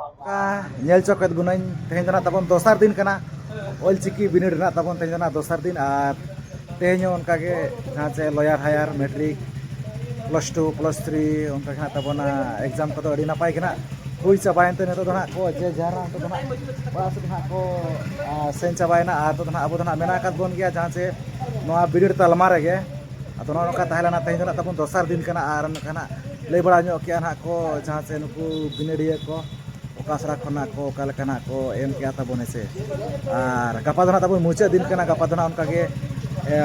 ᱚᱱᱠᱟ ᱧᱮᱞ ᱪᱚ ᱠᱮᱫ ᱵᱚᱱᱟᱹᱧ, ᱛᱮᱦᱮᱧ ᱫᱚ ᱱᱟᱜ ᱛᱟᱵᱚᱱ ᱫᱚᱥᱟᱨ ᱫᱤᱱ ᱠᱟᱱᱟ ᱚᱞᱪᱤᱠᱤ ᱵᱤᱱᱤᱰ ᱨᱮᱱᱟᱜ ᱛᱟᱵᱚᱱ ᱛᱮᱦᱮᱧ ᱫᱚ ᱱᱟᱜ ᱫᱚᱥᱟᱨ ᱫᱤᱱ᱾ ᱟᱨ ᱛᱮᱦᱮᱧ ᱦᱚᱸ ᱚᱱᱠᱟᱜᱮ ᱡᱟᱦᱟᱸ ᱪᱮ lower higher metric plus two plus three ᱚᱱᱠᱟ ᱜᱮ ᱱᱟᱜ ᱛᱟᱵᱚᱱᱟ ᱮᱠᱡᱟᱢ ᱠᱚᱫᱚ ᱟᱹᱰᱤ ᱱᱟᱯᱟᱭ ᱜᱮ ᱱᱟᱜ ᱦᱩᱭ ᱪᱟᱵᱟᱭᱮᱱ ᱛᱮ ᱱᱤᱛᱚᱜ ᱫᱚ ᱱᱟᱜ ᱠᱚ ᱡᱮ ᱡᱟᱦᱟᱸ ᱱᱟᱜ ᱱᱤᱛᱚᱜ ᱫᱚ ᱱᱟᱜ ᱚᱲᱟᱜ ᱥᱮᱫ ᱱᱟᱜ ᱠᱚ ᱟᱨ ᱥᱮᱱ ᱪᱟᱵᱟᱭᱮᱱᱟ᱾ ᱟᱨ ᱱᱤᱛᱚᱜ ᱫᱚ ᱱᱟᱜ ᱟᱵᱚ ᱫᱚ ᱱᱟᱜ ᱢᱮᱱᱟᱜ ᱟᱠᱟᱫ ᱵᱚᱱ ᱜᱮᱭᱟ ᱡᱟᱦᱟᱸ ᱪᱮ ᱱᱚᱣᱟ ᱵᱤᱱᱤᱰ ᱛᱟᱞᱢᱟ ᱨᱮᱜᱮ᱾ ᱟᱫᱚ ᱱᱚᱜᱼᱚ ᱱᱚᱝᱠᱟ ᱛᱟᱦᱮᱸ ᱞᱮᱱᱟ ᱛᱮᱦᱮᱧ ᱫᱚ ᱱᱟᱜ ᱛᱟᱵᱚᱱ ᱫᱚᱥᱟᱨ ᱫᱤᱱ ᱠᱟᱱᱟ᱾ ᱟᱨ ᱱᱚᱝᱠᱟ ᱱᱟᱜ ᱞᱟᱹᱭ ᱵᱟᱲᱟ ᱧᱚᱜ ᱠᱮᱜᱼᱟ ᱱᱟᱜ ᱠᱚ ᱡᱟᱦᱟᱸ ᱪᱮ ᱱᱩᱠᱩ ᱵᱤᱱᱤᱰᱤᱭᱟᱹ ᱠᱚ ᱚᱠᱟ ᱟᱥᱲᱟ ᱠᱷᱚᱱᱟᱜ ᱠᱚ ᱚᱠᱟ ᱞᱮᱠᱟᱱᱟᱜ ᱠᱚ ᱮᱢ ᱠᱮᱜᱼᱟ ᱛᱟᱵᱚᱱ ᱦᱮᱸᱥᱮ᱾ ᱟᱨ ᱜᱟᱯᱟ ᱫᱚ ᱱᱟᱜ ᱛᱟᱵᱚᱱ ᱢᱩᱪᱟᱹᱫ ᱫᱤᱱ ᱠᱟᱱᱟ᱾ ᱜᱟᱯᱟ ᱫᱚ ᱱᱟᱜ ᱚᱱᱠᱟᱜᱮ ᱮ,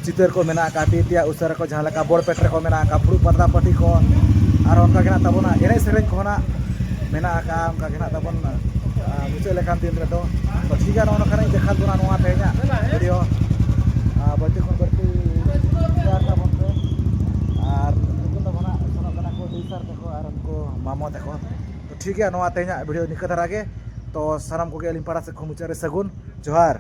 ᱪᱤᱛᱟᱹᱨ ᱠᱚ ᱢᱮᱱᱟᱜ ᱟᱠᱟᱫ, ᱛᱤ ᱛᱮᱭᱟᱜ ᱩᱥᱟᱹᱨᱟ ᱠᱚ ᱡᱟᱦᱟᱸ ᱞᱮᱠᱟ ᱵᱚᱲ ᱯᱮᱴ ᱨᱮᱠᱚ ᱢᱮᱱᱟᱜ ᱟᱠᱟᱫ, ᱯᱷᱩᱲᱩᱜ ᱯᱟᱛᱲᱟ ᱯᱟᱹᱴᱤ ᱠᱚ, ᱟᱨ ᱚᱱᱠᱟ ᱜᱮ ᱱᱟᱜ ᱛᱟᱵᱚᱱᱟ ᱮᱱᱮᱡ ᱥᱮᱨᱮᱧ ᱠᱚᱦᱚᱸ ᱱᱟᱜ ᱢᱮᱱᱟᱜ ᱟᱠᱟᱫ᱾ ᱚᱱᱠᱟ ᱜᱮ ᱱᱟᱜ ᱛᱟᱵᱚᱱ ᱟ, ᱢᱩᱪᱟᱹᱫ ᱞᱮᱠᱟᱱ ᱫᱤᱱ ᱨᱮᱫᱚ᱾ ᱛᱚ ᱴᱷᱤᱠ ᱜᱮᱭᱟ, ᱱᱚᱜᱼᱚ ᱱᱚᱝᱠᱟ ᱱᱟᱜ ᱤᱧ ᱫᱮᱠᱷᱟᱣ ᱵᱚᱱᱟ ᱱᱚᱣᱟ ᱛᱮᱦᱮᱧᱟᱜ ᱵᱷᱤᱰᱤᱭᱳ᱾ ᱟ, ᱵᱟᱹᱲᱛᱤ ᱠᱷᱚᱱ ᱵᱟᱹᱲᱛᱤ ᱥᱮᱭᱟᱨ ᱛᱟᱵᱚᱱ ᱯᱮ᱾ ᱟᱨ ᱱᱩᱠᱩ ᱛᱟᱵᱚᱱᱟ ᱥᱮᱱᱚᱜ ᱠᱟᱱᱟ ᱠᱚ ᱰᱤ ᱥᱟᱨ ᱛᱟᱠᱚ ᱟᱨ ᱩᱱᱠᱩ ᱢᱟᱢᱚ ᱛᱟᱠᱚ᱾ ᱛᱚ ᱴᱷᱤᱠ ᱜᱮᱭᱟ, ᱱᱚᱣᱟ ᱛᱮᱦᱮᱧᱟᱜ ᱵᱷᱤᱰᱤᱭᱳ ᱱᱤᱝᱠᱟᱹ ᱫᱷᱟᱨᱟ ᱜᱮ᱾ ᱛᱚ ᱥᱟᱱᱟᱢ ᱠᱚᱜᱮ ᱟᱹᱞᱤᱧ ᱯᱟᱦᱴᱟ ᱥᱮᱫ ᱠᱷᱚᱱ ᱢᱩᱪᱟᱹᱫ ᱨᱮ ᱥᱟᱹᱜᱩᱱ ᱡᱚᱦᱟᱨ᱾